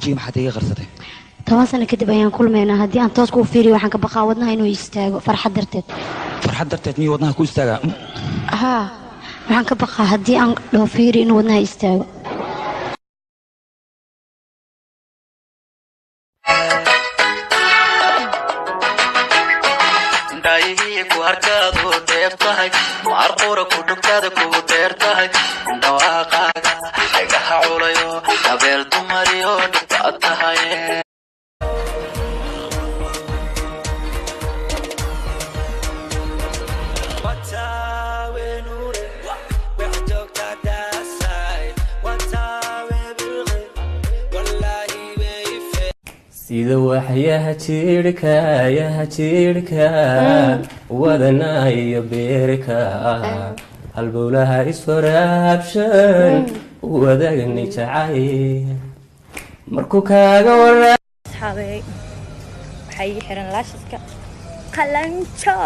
Wejiga maxaad iga qarsatay? 10 sano kadib ayaan kulmaynaa. Haddii aan toos kuu fiiriyo, waxaan ka baqaa wadnaha inuu istaago farxad darteed. Farxad darteed miyuu wadnaha ku istaagaa? Haa, waxaan ka baqaa haddii aan dhaho fiiri inuu wadnaha istaago. Indhaayihii ku harkaadu dheer tahay, waarqura ku dhugtaada kugu dheer tahay, dhawaaqaaga dhagaha culayo, habeel dumariyo dhibtaad tahay. Sida waxyaha jiidhka yaha jiidhka, wadana iyo beerka, halbowlaha iswaraabshan wadaagni jacayl markuu kaaga wara. Asxaabey, waxaa ii xiran laashiska qalanjo.